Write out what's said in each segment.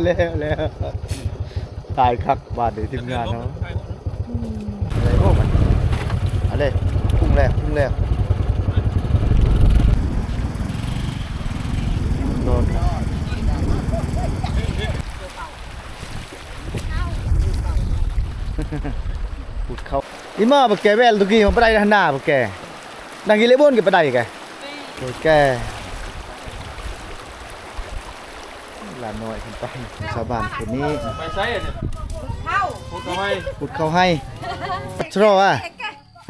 ແລ້ວ ແລ້ວ ຕາຍຄັກບາດນີ້ທີມງານເຮົາ. ອືມ ໄດ້ບໍ່ບັດນີ້ ເອົາເລີຍ ພຸ້ງແລ້ວ ພຸ້ງແລ້ວ ໂດນ ພຸດເຂົ້າ ອີ່ໝໍ້ ປະແກແວ່ນ ຕຸກີ້ ມາປະໄດຫັ້ນນາ ປະແກ ນັ່ງກິນເລບົນ ກະປະໄດແກ ໂອ້ຍ ແກ ຫຼານນ້ອຍຂຶ້ນໄປ ຊາວບ້ານຄົນນີ້ ໄປໃສອັນນີ້ ເຂົ້າ ພຸດເຂົ້າໃຫ້ ພຸດເຂົ້າໃຫ້ ຊະລໍອະ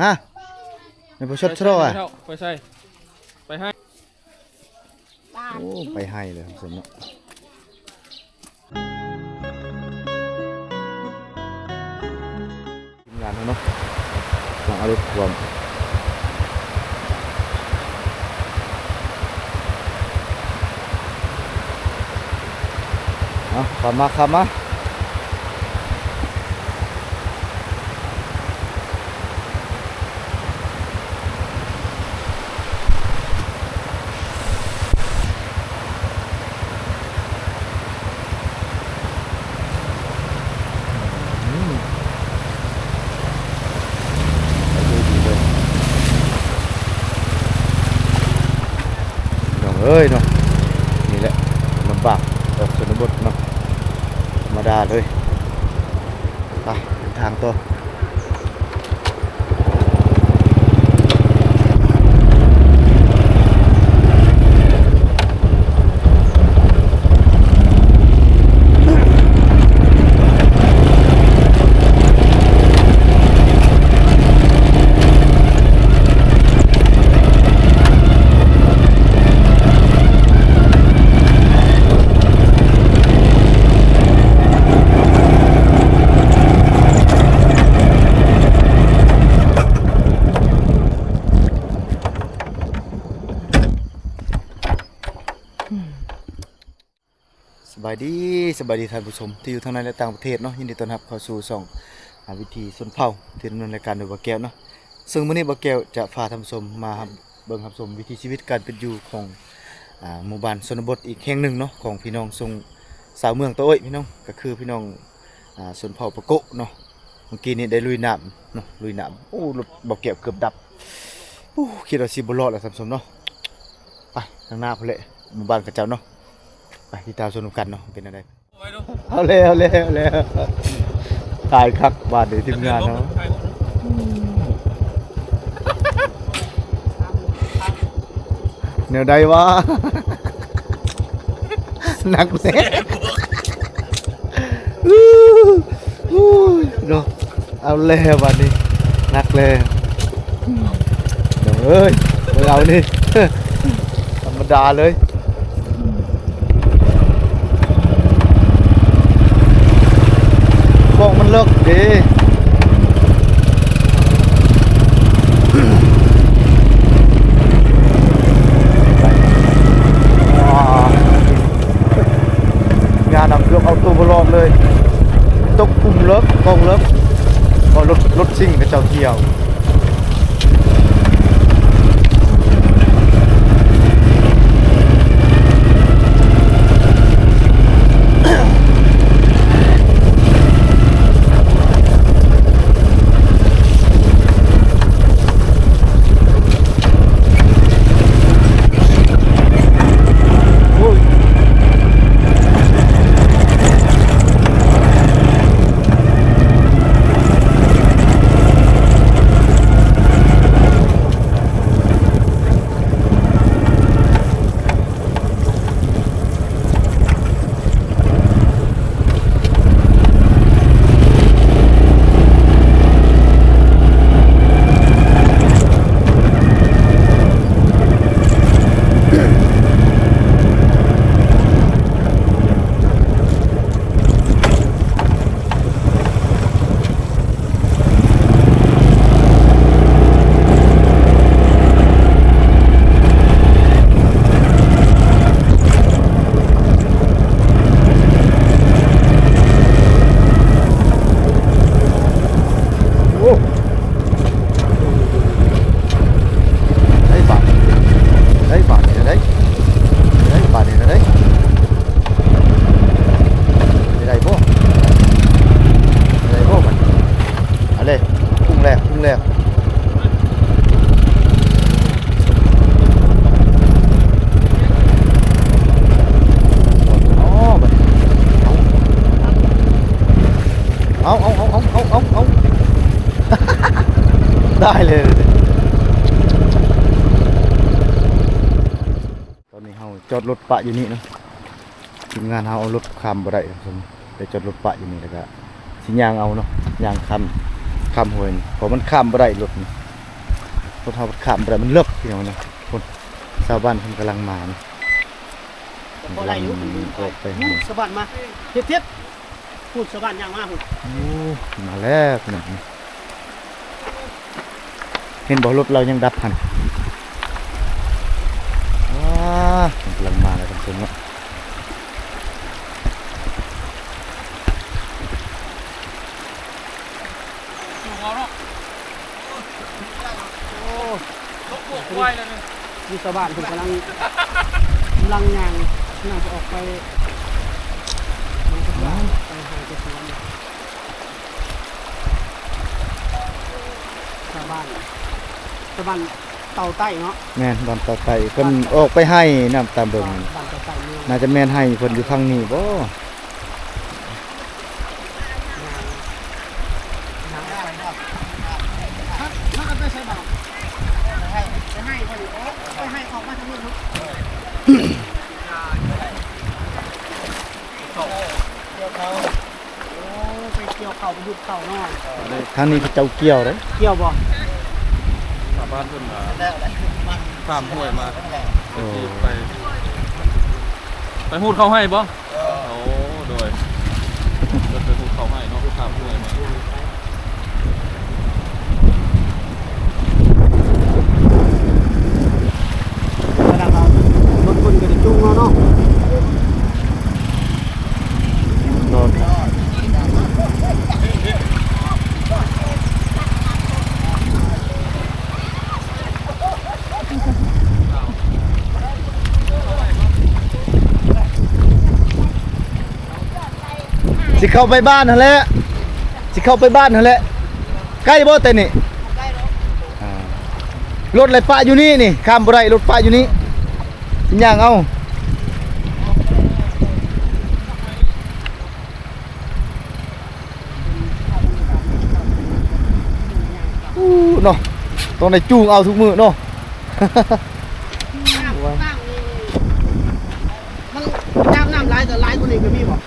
ຮະ ແມ່ນບໍ່ ຊອດຊະລໍອະ ໄປໃສ ໄປໃຫ້ ໂອ້ ໄປໃຫ້ເລີຍ ທ່ານຜູ້ຊົມເນາະ. ທີມງານເຮົາເນາະ ຕ້ອງເອົາລົດຂວາມ ເອົາ ຂວາມມາ ຂວາມມາ. ພີ່ນ້ອງເອີຍເນາະ ນີ້ແຫຼະ ລຳບາກ ອອກຊົນນະບົດເນາະ ທຳມະດາເລີຍ. ໄປ ເດີນທາງຕໍ່. ສະບາຍດີ ສະບາຍດີທ່ານຜູ້ຊົມທີ່ຢູ່ທັງໃນ ແລະ ຕ່າງປະເທດເນາະ, ຍິນດີຕ້ອນຮັບເຂົ້າສູ່ຊ່ອງ ອາ ວິຖີຊົນເຜົ່າ ທີ່ດຳເນີນລາຍການໂດຍບ່າວແກ້ວເນາະ. ເຊິ່ງມື້ນີ້ບ່າວແກ້ວຈະພາທ່ານຜູ້ຊົມມາຮັບເບິ່ງຮັບຊົມວິຖີຊີວິດການເປັນຢູ່ຂອງ ອາ ໝູ່ບ້ານຊົນນະບົດອີກແຫ່ງໜຶ່ງເນາະ ຂອງພີ່ນ້ອງຊົງ ຊາວເມືອງຕະໂອ້ຍ ພີ່ນ້ອງ ກໍຄືພີ່ນ້ອງ ອາ ຊົນເຜົ່າປະໂກະເນາະ. ເມື່ອກີ້ນີ້ໄດ້ລຸຍນ້ຳເນາະ ລຸຍນ້ຳ ໂອ້ ລົດບ່າວແກ້ວເກືອບດັບ ໂອ້ ຄິດວ່າຊິບໍ່ລອດແລ້ວທ່ານຜູ້ຊົມເນາະ. ໄປທາງໜ້າພຸ້ນແຫຼະ ໝູ່ບ້ານເຂົາເຈົ້າເນາະ. ໄປຕິດຕາມຊົມນຳກັນເນາະ ເປັນແນວໃດ. ເອົາແລ້ວ ເອົາແລ້ວ ເອົາແລ້ວ ຕາຍຄັກບາດນີ້ທີມງານເຮົາ. ແນວໃດວະ ໜັກແລ້ວ ອູ້ຍເນາະ. ເອົາແລ້ວບາດນີ້ ໜັກແລ້ວ ນ້ອງເອີຍ ເບິ່ງເອົານີ້ ທຳມະດາເລີຍ ຂອງມັນເລິກເດ້. ຫຍ້ານຳເກືອບເອົາໂຕບໍ່ລອດເລີຍ ຕົກຂຸມເລິກ ກອງເລິກ ກໍລົດ ລົດຊິງເຂົາເຈົ້າທ່ຽວ. ໂອ້ ໄດ້ບາດ ໄດ້ບາດ ໄດ້ ຕາຍເລີຍ. ຕອນນີ້ເຮົາຈອດລົດປະຢູ່ນີ້ເນາະ. ທີມງານເຮົາເອົາລົດຂ້າມບໍ່ໄດ້ ທ່ານຜູ້ຊົມ ໄດ້ຈອດລົດປະຢູ່ນີ້ ແລ້ວກະຊິຍ່າງເອົາເນາະ ຍ່າງຂ້າມ ຂ້າມຫ້ວຍນີ້ ເພາະມັນຂ້າມບໍ່ໄດ້ລົດນີ້ ລົດເຮົາຂ້າມບໍ່ໄດ້ ມັນເລິກ ພີ່ນ້ອງເນາະ. ພຸ້ນ ຊາວບ້ານເພິ່ນກຳລັງມາເນາະ ເພິ່ນກຳລັງອອກໄປຫາ ຊາວບ້ານມາ ເຮັດໆ ພຸ້ນ ຊາວບ້ານຍ່າງມາພຸ້ນ. ໂອ້ ມາແລ້ວພີ່ນ້ອງ. ເຫັນບໍ່ ລົດລາວຍັງດັບຫັ້ນ. ວ້າ ກຳລັງມາແລ້ວທ່ານຜູ້ຊົມເນາະ. ໂອ້ ລົດບວກຄວາຍແລ້ວນີ້ ມີຊາວບ້ານເພິ່ນກຳລັງ ກຳລັງຍ່າງ ກຳລັງຈະອອກໄປ ໄປຫາໄປສວນ. ຊາວບ້ານ ຊາວບ້ານເຕົາໃຕ້ເນາະ. ແມ່ນ ບ້ານເຕົາໃຕ້ ເພິ່ນອອກໄປໄຮ່ນຳ ຕາມເບິ່ງ ບ້ານເຕົາໃຕ້ເມືອງ ໜ້າຈະແມ່ນໄຮ່ເພິ່ນຢູ່ຝັ່ງນີ້ບໍ່? ພາກັນໄປໃສບາດ? ໄປໄຮ່ ໄປໄຮ່ເພິ່ນ ໂອ້ ໄປໄຮ່ອອກມາທາງນີ້ເນາະ. ກ່ຽວເຂົ້າ ໂອ້ ໄປກ່ຽວເຂົ້າ ໄປຫຸດເຂົ້າເນາະ. ທາງນີ້ເຂົາເຈົ້າກ່ຽວເດ້. ກ່ຽວບໍ່? ຊາວບ້ານເພິ່ນ ຂ້າມຫ້ວຍມາ. ໂອ້ ໄປ ໄປຫຸດເຂົ້າໄຮ່ບໍ່? ໂອ້ ໂດຍ ເພິ່ນໄປຫຸດເຂົ້າໄຮ່ເນາະ ຂ້າມຫ້ວຍມາ. ລົດເພິ່ນກະໄດ້ຈູງເອົາເນາະ. ຊິເຂົ້າໄປບ້ານຫັ້ນແຫຼະ ຊິເຂົ້າໄປບ້ານຫັ້ນແຫຼະ. ໃກ້ບໍ່ແຕ່ນີ້? ບໍ່ໃກ້ດອກ. ອ່າ ລົດໄຫຼປະຢູ່ນີ້ນີ້ ຂ້າມບໍ່ໄດ້ ລົດປະຢູ່ນີ້ ຊິຍ່າງເອົາ. ອູ້ ເນາະ ຕ້ອງໄດ້ຈູງເອົາທຸກມື້ເນາະ. ນ້ຳ ນ້ຳນີ້ ມັນ ຍາມນ້ຳຫຼາຍກະຫຼາຍກວ່ານີ້ກະມີບໍ່?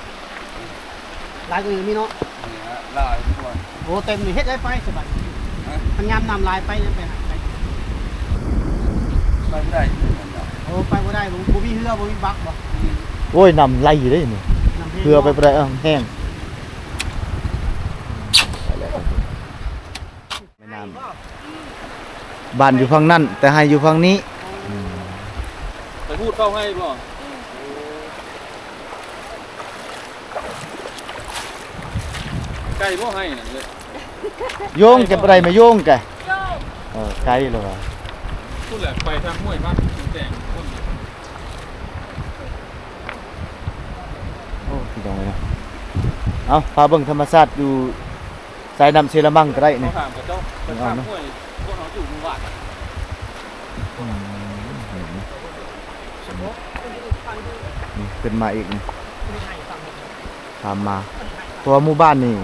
ຫຼາຍກວ່ານີ້ກະມີເນາະ. ນີ້ລະ ຫຼາຍກວ່າ. ໂອ້ ເຕັມນີ້ ເຮັດໄດ້ໄປສະບາຍ. ຮະ? ຄັນຍາມນ້ຳຫຼາຍໄປ ໄປ ໄປ ໄປບໍ່ໄດ້. ໂອ້ ໄປບໍ່ໄດ້ ບໍ່ ບໍ່ມີເຮືອ ບໍ່ມີບັກບໍ່? ອືມ. ໂອ້ຍ ນ້ຳໄຫຼເດ້ນີ້ ນ້ຳແຮງ ເຮືອໄປບໍ່ໄດ້ ເອີ ແຮງ. ໄປແລ້ວ ແມ່ນ້ຳ ບ້ານຢູ່ຝັ່ງນັ້ນ ແຕ່ໄຮ່ຢູ່ຝັ່ງນີ້. ອືມ. ໄປຫູດເຂົ້າໄຮ່ບໍ່? ໄກບໍ່ໄຮ່ນັ້ນເລີຍ? ໂຍງແກບໍ່ໄດ້ມາໂຍງແກ. ໂຍງ. ເອີ ໄກແລ້ວວ່າ. ພຸ້ນແຫຼະ ໄປທາງຫ້ວຍບ້ານແຕງພຸ້ນ. ໂອ້ ພີ່ນ້ອງເອີຍເນາະ. ເອົາ ພາເບິ່ງທຳມະຊາດຢູ່ ສາຍນ້ຳເຊລະມັງກະໄດ້ນີ້. ເຂົາຖາມເຂົາເຈົ້າໄປຂ້າມຫ້ວຍ ພວກເຮົາຢູ່ໝູ່ບ້ານ. ອືມ ນີ້ ນີ້ ຂຶ້ນມາອີກນີ້ ຂ້າມມາ ເພາະວ່າໝູ່ບ້ານນີ້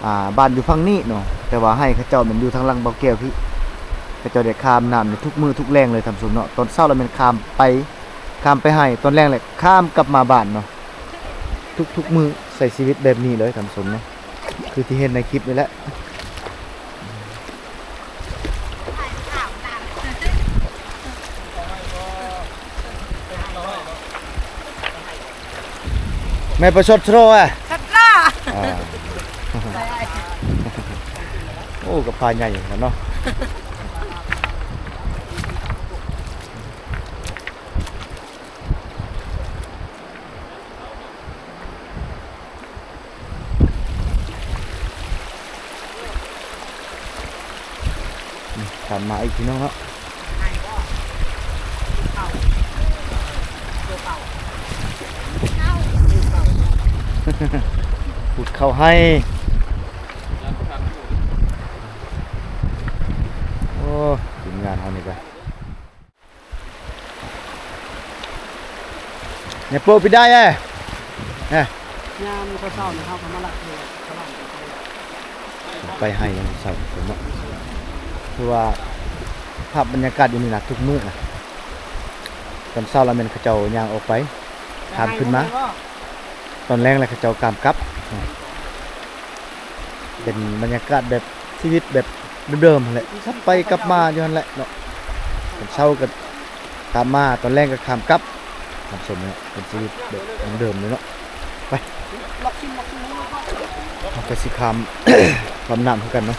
ອ່າ ບ້ານຢູ່ຝັ່ງນີ້ເນາະ ແຕ່ວ່າໄຮ່ເຂົາເຈົ້າແມ່ນຢູ່ທາງຫຼັງເບົາແກ້ວພີ້. ເຂົາເຈົ້າໄດ້ຂ້າມນ້ຳນີ້ທຸກມື້ທຸກແລງເລີຍທ່ານຜູ້ຊົມເນາະ. ຕອນເຊົ້າລະແມ່ນຂ້າມໄປ ຂ້າມໄປໄຮ່ ຕອນແລງລະຂ້າມກັບມາບ້ານເນາະ. ທຸກໆມື້ໃຊ້ຊີວິດແບບນີ້ເລີຍທ່ານຜູ້ຊົມເນາະ ຄືທີ່ເຫັນໃນຄລິບນີ້ແຫຼະ. ແມ່ປະຊົດໂທຣ ຊັດລາ. ອ່າ ໂອ້ ກະພາໃຫຍ່ເນາະ. ນີ້ ຂ້າມມາອີກພີ່ນ້ອງເນາະ. ຫຸດເຂົ້າໄຮ່. ໂອ້ ທີມງານເຮົານີ້ກະ ຍາໂປປິດໄດ້ເອີຍ. ຍາມເຊົ້າໆນີ້ເຮົາກະມາລັກເລີຍ ໄປໄຮ່ຍາມເຊົ້າເນາະ. ຄືວ່າພາບບັນຍາກາດຢູ່ນີ້ນະ ທຸກມື້ນະ ຕອນເຊົ້າລະແມ່ນເຂົາເຈົ້າຍ່າງອອກໄປ ຂ້າມຂຶ້ນມາ ຕອນແລງລະເຂົາເຈົ້າຂ້າມກັບ. ເປັນບັນຍາກາດແບບຊີວິດແບບເດີມໆຫັ້ນແຫຼະ ກັບໄປກັບມາຢູ່ຫັ້ນແຫຼະເນາະ. ຕອນເຊົ້າກໍຂ້າມມາ ຕອນແລງກໍຂ້າມກັບ ທ່ານຜູ້ຊົມເນາະ. ເປັນຊີວິດແບບເດີມໆເລີຍເນາະ. ໄປ ເຮົາກໍຊິຂ້າມ ຂ້າມນ້ຳຄືກັນເນາະ.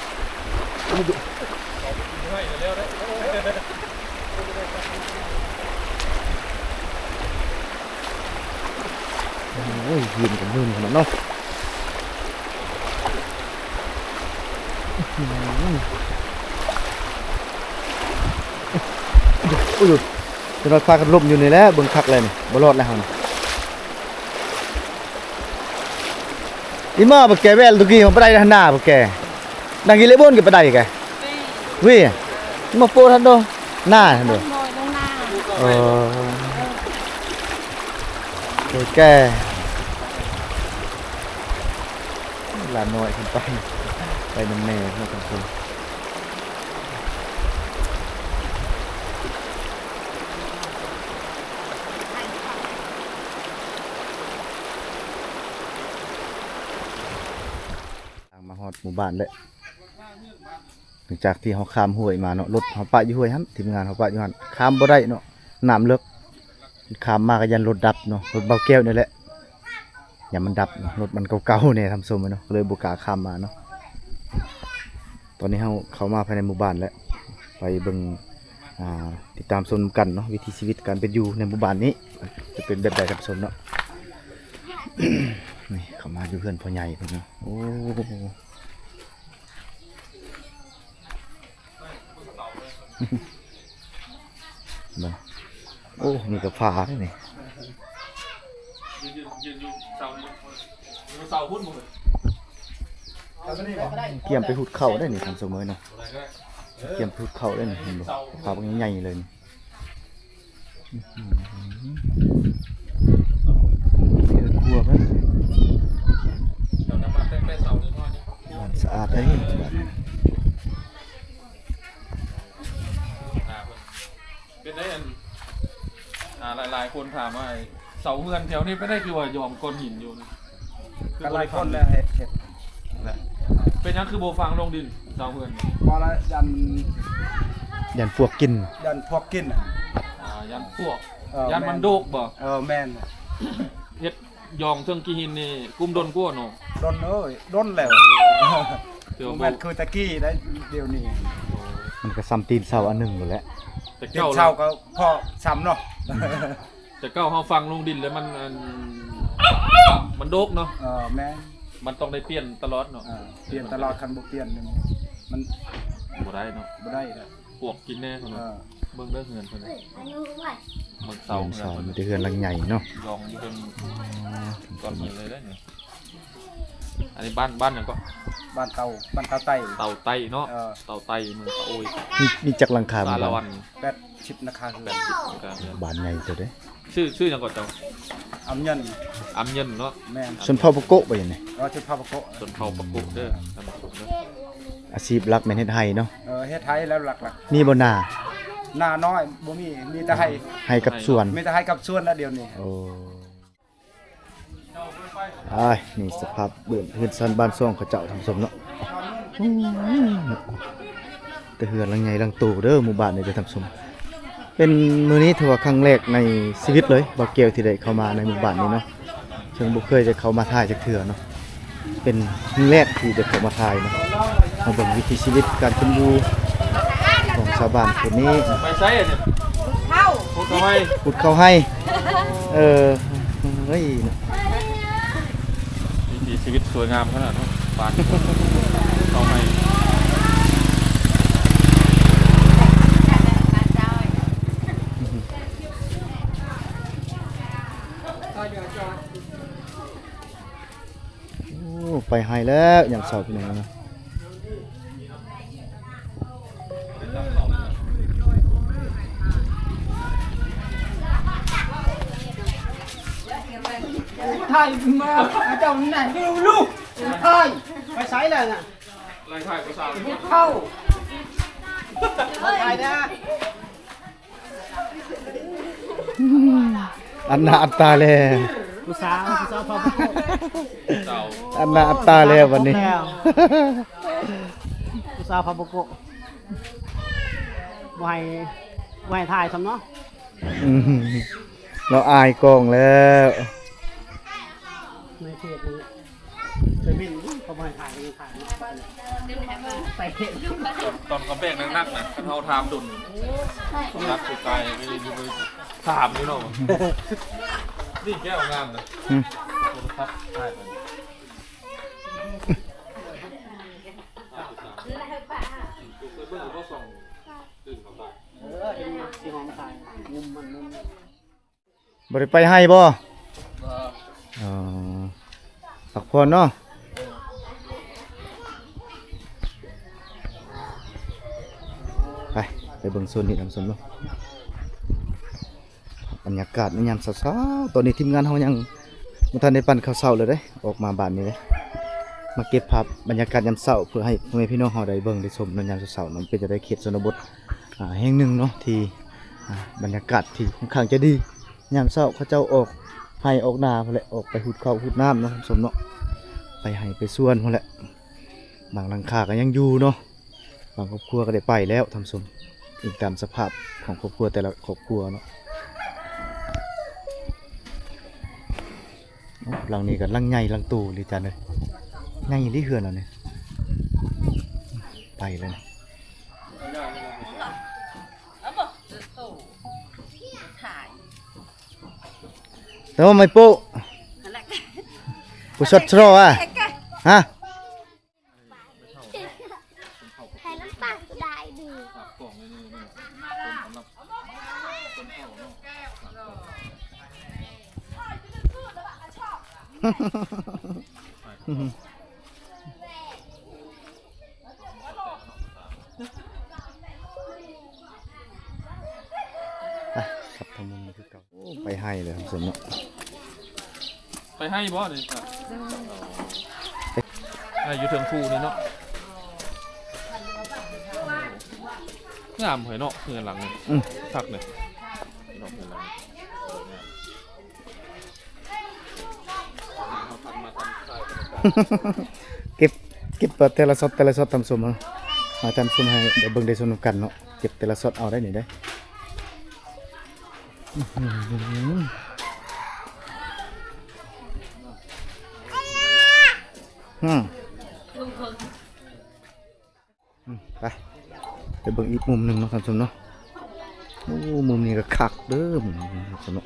ໂອ້ຍ ເຢັນກັນມື່ນຂະໜາດເນາະ. ໂອ້ຍ ຈະນ້ອຍພາກັນລົມຢູ່ນີ້ແຫຼະ ເບິ່ງຄັກແລ້ວນີ້ ບໍ່ລອດແລ້ວເຮົານີ້. ອີ່ໝໍ້ປະແກແວ່ນຕຸກີ້ມາປະໄດຫັ້ນນາປະແກ ນັ່ງກິເລບົນກັບປະໄດແກ ວິ ມາໂປທັນໂດ ໜ້າທັນໂດ. ເອີ ໂອເຄ ຫຼານນ້ອຍຂຶ້ນໄປ ໄປນຳແມ່ເນາະທ່ານຜູ້ຊົມ. ທາງມາຮອດໝູ່ບ້ານແລ້ວ ຫຼັງຈາກທີ່ເຮົາຂ້າມຫ້ວຍມາເນາະ ລົດເຮົາປະຢູ່ຫ້ວຍຫັ້ນ ທີມງານເຮົາປະຢູ່ຫັ້ນ ຂ້າມບໍ່ໄດ້ເນາະ ນ້ຳເລິກ. ຂ້າມມາກໍຢ້ານລົດດັບເນາະ ລົດເບົາແກ້ວນີ້ແຫຼະ ຢ້ານມັນດັບເນາະ ລົດມັນເກົ່າໆແດ່ທ່ານຜູ້ຊົມເນາະ ກໍເລີຍບໍ່ກ້າຂ້າມມາເນາະ. ຕອນນີ້ເຮົາເຂົ້າມາພາຍໃນໝູ່ບ້ານແລ້ວ ໄປເບິ່ງ ອ່າ ຕິດຕາມຊົມນຳກັນເນາະ ວິຖີຊີວິດການເປັນຢູ່ໃນໝູ່ບ້ານນີ້ ຈະເປັນແບບໃດທ່ານຜູ້ຊົມເນາະ. ນີ້ເຂົ້າມາຢູ່ເຮືອນພໍ່ໃຫຍ່ເພິ່ນເນາະ ໂອ້ ເບິ່ງ ໂອ້ ມີກະຝາເດ້ນີ້ ກຽມໄປຫຸດເຂົ້າໄດ້ນີ້ທ່ານຜູ້ຊົມເອີຍເນາະ ກຽມໄປຫຸດເຂົ້າໄດ້ນີ້ ເຫັນບໍ່ ກະຝາບັກໃຫຍ່ເລີຍນີ້. ເຮືອນຄົວເພິ່ນ ສະອາດເດ້ ເປັນໄດ້ອັນ ອ່າ ຫຼາຍໆຄົນຖາມວ່າ ເສົາເຮືອນແຖວນີ້ເປັນໄດ້ຄືວ່າຢອງກ້ອນຫີນຢູ່ນີ້ ຄືບໍ່ໄດ້ຝັງ ຫຼາຍຄົນແລ້ວເຮັດ ເຮັດ ເປັນຫຍັງຄືບໍ່ຝັງລົງດິນເສົາເຮືອນ? ບໍ່ລະ ຢ້ານມັນ ຢ້ານປວກກິນ ຢ້ານປວກກິນ ອ່າ ຢ້ານປວກ ເອີ ຢ້ານມັນໂດກບໍ່? ເອີ ແມ່ນ ເຮັດຢອງເທິງຂີ້ຫີນນີ້ກຸ້ມດົນກວ່າເນາະ? ດົນເອີຍ ດົນແລ້ວ ບໍ່ແມ່ນຄືແຕ່ກີ້ໄດ໋ ດຽວນີ້ ມັນກໍສ່ຳຕີນເສົາອັນໜຶ່ງຫັ້ນແຫຼະ ແຕ່ເກົ່າ ຕີນເສົາກໍພໍສ່ຳເນາະ. ແຕ່ເກົ່າເຮົາຝັງລົງດິນແລ້ວມັນ ອັນ ມັນໂດກເນາະ. ເອີ ແມ່ນ ມັນຕ້ອງໄດ້ປ່ຽນຕະຫຼອດເນາະ. ເອີ ປ່ຽນຕະຫຼອດ ຄັນບໍ່ປ່ຽນມັນ ມັນບໍ່ໄດ້ເນາະ ບໍ່ໄດ້ແລ້ວ ປວກກິນແນ່ເພິ່ນວ່າ. ເອີ ເບິ່ງເດີເຮືອນເພິ່ນ ເບິ່ງເສົາເຮືອນເພິ່ນ ມີແຕ່ເຮືອນຫຼັງໃຫຍ່ເນາະ ຢອງຢູ່ເທິງ ອໍ ກ້ອນຫີນເລີຍເດ້ນີ້. ອັນນີ້ບ້ານ ບ້ານຫຍັງເກາະ? ບ້ານເຕົາ ບ້ານເຕົາໄຕ້ ເຕົາໄຕ້ເນາະ. ເອີ ເຕົາໄຕ້ ເມືອງຕະໂອ້ຍ. ມີ ມີຈັກຫຼັງຄາ? ສາລະວັນ ແປດສິບຫຼັງຄາເຮືອນ ແປດສິບຫຼັງຄາເຮືອນ. ບ້ານໃຫຍ່ເຕີບເດ້. ຊື່ ຊື່ຫຍັງເກາະເຈົ້າ? ອຳເຍິນ ອຳເຍີນເນາະ. ແມ່ນ ຊົນເຜົ່າປະໂກະບໍ່ຢູ່ນີ້? ເອີ ຊົນເຜົ່າປະໂກະ ຊົນເຜົ່າປະໂກະເດີທ່ານຜູ້ຊົມເດີ. ອາຊີບຫຼັກແມ່ນເຮັດໄຮ່ເນາະ? ເອີ ເຮັດໄຮ່ແລ້ວຫຼັກໆ. ມີບໍ່ນາ? ນານ້ອຍບໍ່ມີ ມີແຕ່ໄຮ່ ໄຮ່ກັບສວນ ມີແຕ່ໄຮ່ກັບສວນລະດຽວນີ້. ໂອ້ ອ້າຍ ນີ້ສະພາບເບື້ອງເຮືອນຊານບ້ານຊ່ອງເຂົາເຈົ້າທ່ານຜູ້ຊົມເນາະ. ອືມ ແຕ່ເຮືອນຫຼັງໃຫຍ່ຫຼັງໂຕເດີ ໝູ່ບ້ານນີ້ເດີທ່ານຜູ້ຊົມ. ເປັນມື້ນີ້ຖືວ່າຄັ້ງແລກໃນຊີວິດເລີຍ ບ່າວແກ້ວທີ່ໄດ້ເຂົ້າມາໃນໝູ່ບ້ານນີ້ເນາະ ເຊິ່ງບໍ່ເຄີຍໄດ້ເຂົ້າມາຖ່າຍຈັກເທື່ອເນາະ. ເປັນຄັ້ງແລກທີ່ໄດ້ເຂົ້າມາຖ່າຍເນາະ ມາເບິ່ງວິຖີຊີວິດການເປັນຢູ່ຂອງຊາວບ້ານຄົນນີ້. ໄປໃສອັນນີ້? ເຂົ້າ ຂຸດເຂົ້າໄຮ່ ຂຸດເຂົ້າໄຮ່. ເອີ ເອີຍ ວິຖີຊີວິດສວຍງາມຂະໜາດເນາະ ບ້ານເຂົ້າໄຮ່. ໂອ້ ໄປໄຮ່ແລ້ວຍາມເຊົ້າ ພີ່ນ້ອງເນາະ. ຖ່າຍມາ ເຈົ້ານັ້ນ ລູກ ຖ່າຍ ໄປໃສແລ້ວນະ? ໄລ່ຖ່າຍຜູ້ສາວ ເຂົ້າ. ອັນໜ້າອັນຕາແລ ຜູ້ສາວ ຜູ້ສາວພາບໍ່ໂກະ ເຈົ້າ ອັນໜ້າອັນຕາແລບັດນີ້ ຜູ້ສາວພາບໍ່ໂກະ ບໍ່ໃຫ້ ບໍ່ໃຫ້ຖ່າຍຊ້ຳເນາະ ອືມ ລາວອາຍກ້ອງແລ້ວ ໃນເຂດນີ້ ເຄີຍເປັນ ເຂົາບໍ່ໃຫ້ຖ່າຍ ກໍຍັງຖ່າຍເນາະ ໃສ່ເຂດ ຕອນເຂົາແບກໜັກໆນະ ຄັນເຮົາຖາມດົນ ໜັກສຸດຕາຍ ຖາມຢູ່ເນາະ ນີ້ແກ້ວງາມນະ ອືມ ໂທລະສັບຖ່າຍໄປ ເບິ່ງບໍ່ສ່ອງ ເອີ ເຫັນທີ່ຫ້ອງຖ່າຍ ມຸມມັນ ມຸມ ບໍ່ໄດ້ໄປໄຮ່ບໍ່? ບໍ່ ອໍ ພັກຜ່ອນເນາະ ໄປ ໄປເບິ່ງໂຊນນີ້ທ່ານຜູ້ຊົມເນາະ ບັນຍາກາດໃນຍາມເຊົ້າໆ ຕອນນີ້ທີມງານເຮົາຍັງບໍ່ທັນໄດ້ປັ້ນເຂົ້າເຊົ້າເລີຍເດ້ ອອກມາບ້ານນີ້ເດ້ ມາເກັບພາບບັນຍາກາດຍາມເຊົ້າ ເພື່ອໃຫ້ພໍ່ແມ່ພີ່ນ້ອງເຮົາໄດ້ເບິ່ງໄດ້ຊົມເນາະ ຍາມເຊົ້າໆເນາະ ເປັນຈັ່ງໃດ ເຂດຊົນນະບົດ ອ່າ ແຫ່ງໜຶ່ງເນາະ ທີ່ ອ່າ ບັນຍາກາດທີ່ຄ່ອນຂ້າງຈະດີ ຍາມເຊົ້າເຂົາເຈົ້າອອກໄຮ່ອອກນາພຸ້ນແຫຼະ ອອກໄປຫູດເຂົ້າຫູດນ້ຳເນາະທ່ານຜູ້ຊົມເນາະ ໄປໄຮ່ໄປສວນພຸ້ນແຫຼະ ບາງຫຼັງຄາກໍຍັງຢູ່ເນາະ ບາງຄອບຄົວກໍໄດ້ໄປແລ້ວທ່ານຜູ້ຊົມ ອີງຕາມສະພາບຂອງຄອບຄົວແຕ່ລະຄອບຄົວເນາະ ໂອ້ ຫຼັງນີ້ກໍຫຼັງໃຫຍ່ຫຼັງໂຕເລີຍຈານເອີຍ ໃຫຍ່ອີ່ຫຼີເຮືອນເຮົານີ້ ໄປແລ້ວນີ້ ແຕ່ວ່າໄມໂປ້ ຜູ້ຊັດຊໍອະ ຮະ ໃຫ້ນ້ຳຕານສະບາຍດີ ໄປ ກັບທາງມຸມນີ້ຄືເກົ່າ ໂອ້ ໄປໄຮ່ເລີຍທ່ານຜູ້ຊົມເນາະ ໄປໄຮ່ບໍ່ນີ້? ໄຮ່ຢູ່ເທິງພູນີ້ເນາະ ງາມເຮີຍເນາະ ເຮືອນຫຼັງນີ້ ອືມ ຄັກເລີຍເນາະ ເຮືອນຫຼັງນີ້ ເກັບ ເກັບແຕ່ລະຊັອດ ແຕ່ລະຊັອດທ່ານຜູ້ຊົມເນາະ ໃຫ້ທ່ານຜູ້ຊົມ ໃຫ້ໄດ້ເບິ່ງໄດ້ຊົມນຳກັນເນາະ ເກັບແຕ່ລະຊັອດເອົາໄດ້ນີ້ເດ້ ອື ອືມ ອືມ ໄປ ໄປເບິ່ງອີກມຸມໜຶ່ງເນາະທ່ານຜູ້ຊົມເນາະ ໂອ້ ມຸມນີ້ກໍຄັກເດີ ມຸມນີ້ທ່ານຜູ້ຊົມເນາະ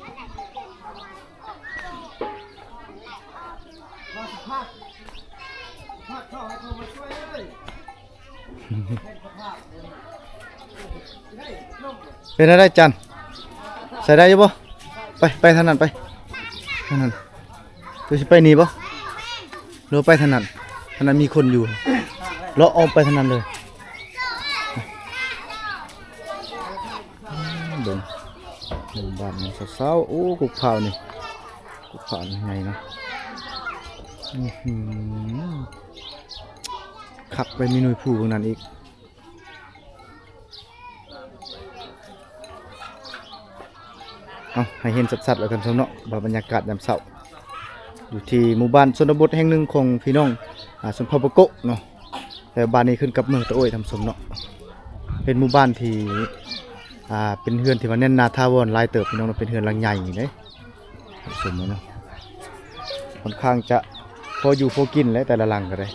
ເປັນແນວໃດຈັນ ໃສ່ໄດ້ຢູ່ບໍ່? ໄປ ໄປທາງນັ້ນ ໄປທາງນັ້ນ ຕົວຊິໄປນີ້ບໍ່? ຫຼືໄປທາງນັ້ນ ທາງນັ້ນມີຄົນຢູ່ ເລາະອ້ອມໄປທາງນັ້ນເລີຍ ເບິ່ງ ເບິ່ງບ້ານມັນເສົ້າໆ ໂອ້ ກົກພ້າວນີ້ ກົກພ້າວນີ້ໃຫຍ່ເນາະ ອື ຄັກໄປ ມີໜ່ວຍພູເບື້ອງນັ້ນອີກ. ເອົາ ໃຫ້ເຫັນຊັດໆ ແລ້ວທ່ານຜູ້ຊົມເນາະ ວ່າບັນຍາກາດຍາມເຊົ້າ ຢູ່ທີ່ໝູ່ບ້ານຊົນນະບົດແຫ່ງໜຶ່ງຂອງພີ່ນ້ອງ ອາ ຊົນເຜົ່າປາໂກະເນາະ ແຕ່ບ້ານນີ້ຂຶ້ນກັບເມືອງຕະໂອ້ຍ ທ່ານຜູ້ຊົມເນາະ ເປັນໝູ່ບ້ານທີ່ ອາ ເປັນເຮືອນທີ່ວ່າແໜ້ນໜາຖາວອນຫຼາຍເຕີບ ພີ່ນ້ອງເນາະ ເປັນເຮືອນຫຼັງໃຫຍ່ນີ້ເດ້ ທ່ານຜູ້ຊົມເນາະ ຂ້ອນຂ້າງຈະພໍຢູ່ພໍກິນແຫຼະ ແຕ່ລະຫຼັງກໍໄດ້.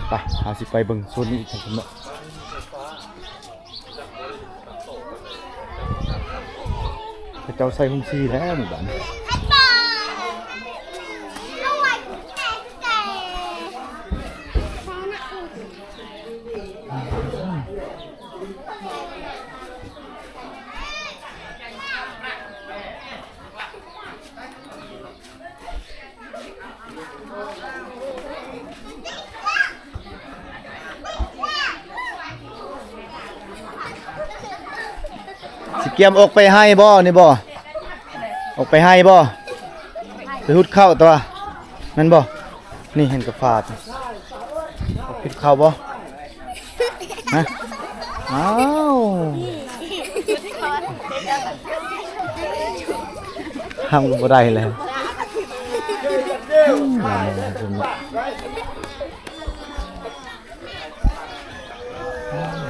ໄປ ເຮົາຊິໄປເບິ່ງໂຊນນີ້ອີກ ທ່ານຜູ້ຊົມເນາະ ເຂົາເຈົ້າໃສ່ໂຮງສີແລ້ວໝູ່ບ້ານ. ຊິກຽມອອກໄປໄຮ່ບໍ່ນີ້ບໍ່? ອອກໄປໄຮ່ບໍ່? ໄປຫຸດເຂົ້າຕົວະ ແມ່ນບໍ່? ນີ້ເຫັນກະຟ້າ ອອກໄປ ກິນເຂົ້າບໍ່? ຮະ? ອ້າວ ທຳກໍບໍ່ໄດ້ແລ້ວ.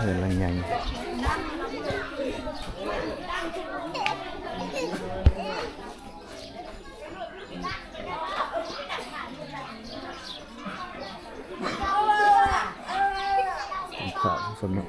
ເຮືອນຫຼັງໃຫຍ່. ກິນເຂົ້າສົມເນາະ.